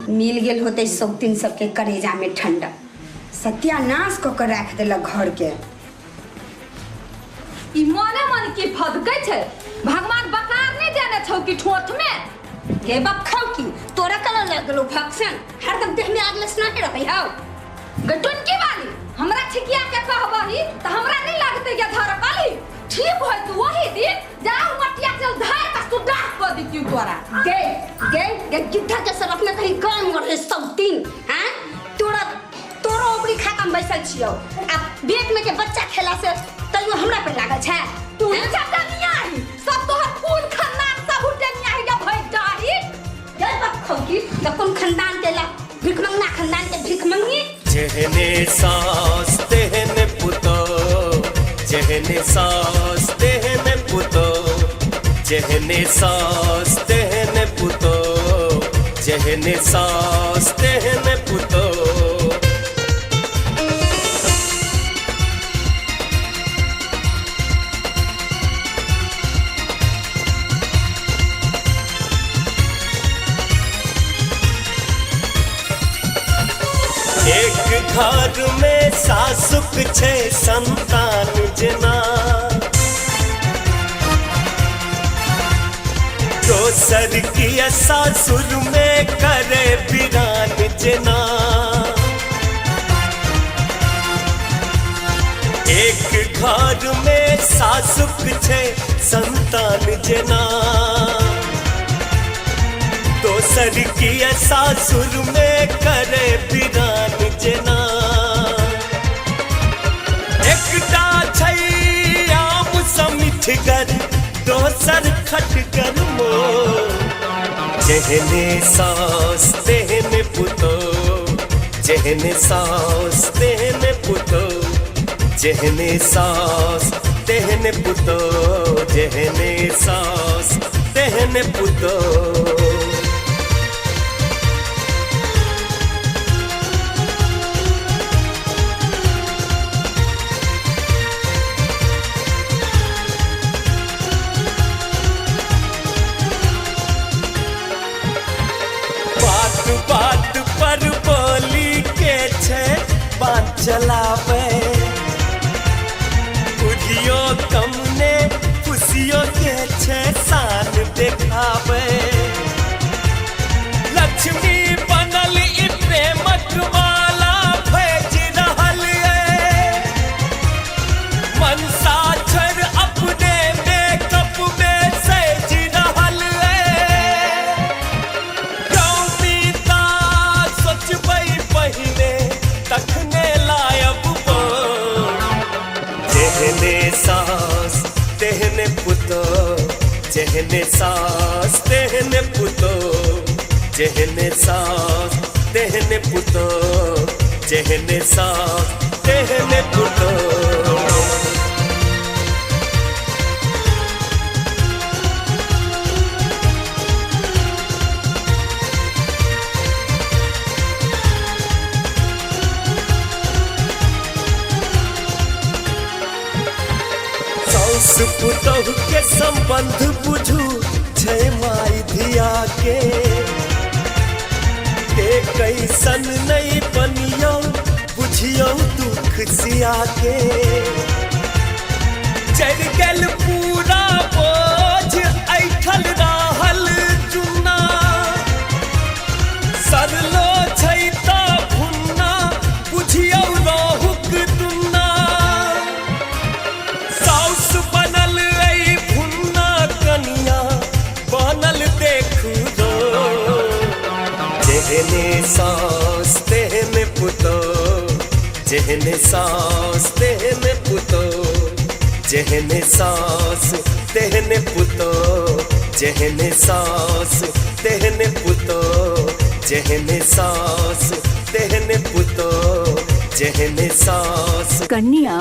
मिल गेल होतै सौतीन सबके करेजामे ठंडा। सत्यानाश कऽ के राखि देलक घरके। ई मने मन की फदकै छै? भगवान बकार नहीं देने छौ कि ठोठ में? गे बाप खाउ की तोरा कना लग गेलो भक्सन, हरदम देह में आग लसना के रहै हौ। गे टुनकी वाली, हमरा छिकिया के कहबही त हमरा नहीं लगतै गे धरकली। ठीक होय तू वही दिन जाऊ मटिया चल धार का तू डाक क दितियौ तोरा। गे गे गे गिद्धा के सब अपने कहीं गाय मर रहे सब दिन। हैं तोरा तोरो ओबरी खा के हम बैसल छियौ, आ पेट में के बच्चा खेला से तैयो हमरा पे लागल छै। तू चटनिया ही सब तोहर खून खानदान सब उठनिया ही गे भई डाही। गे बाप खौकी त कोन खानदान के ला भिखमंगना खानदान के भिखमंगी। जेहने सास तेहने पुतो, जेहने सास तेहने पुतो, जेहने सास तेहने पुतो, जेहने सास तेहने पुतो। एक घर में सासुक छै संतान जेना, दोसर किया सासुर में करे बिरान जेना। एक घर में सासुक छै संतान जेना, दोसर किया सासुर में करे बिरान जेना। एकटा छै आम सँ मिठगर, दोसर खटगर मोर। जेहने सास तेहने पुतो, जेहने सास तेहने पुतो, जेहने सास तेहने पुतो, जेहने सास तेहने पुतो। बात बात पर बोली के छे बात चलावे, बुझियो कमने खुशियो के छे शान देखावे। लक्ष्मी बनल ई प्रेमक माला भेज रहल ए, मनसा छोड़ अपने मेकअप में सज रहल ए। गौमीता सोचबै पहिने तखने लायब बोल। जेहने सास तेहने पुतो, जेहने सास तेहने पुतो, जेहने सास तेहने पुतो, जेहने सास तेहने पुतो। साउस पुतहु के संबंध बुझू छै माई धिया के, के कैसन नहीं बनियो बुझियो दुख सिया के। चढ़ गेल पूरा बोझ ऐठल रहल जुन्ना, सरलो छै त भुन्ना बुझियो रहुक दुन्ना। साउस बनल ऐ भुन्ना कनिया बनल देखू रो। जेहने सास तेहने पुतो, जेहने सास तेहने पुतो, जेहने सास तेहने पुतो, जेहने सास तेहने पुतो, जेहने सास तेहने पुतो, जेहने सास। कन्या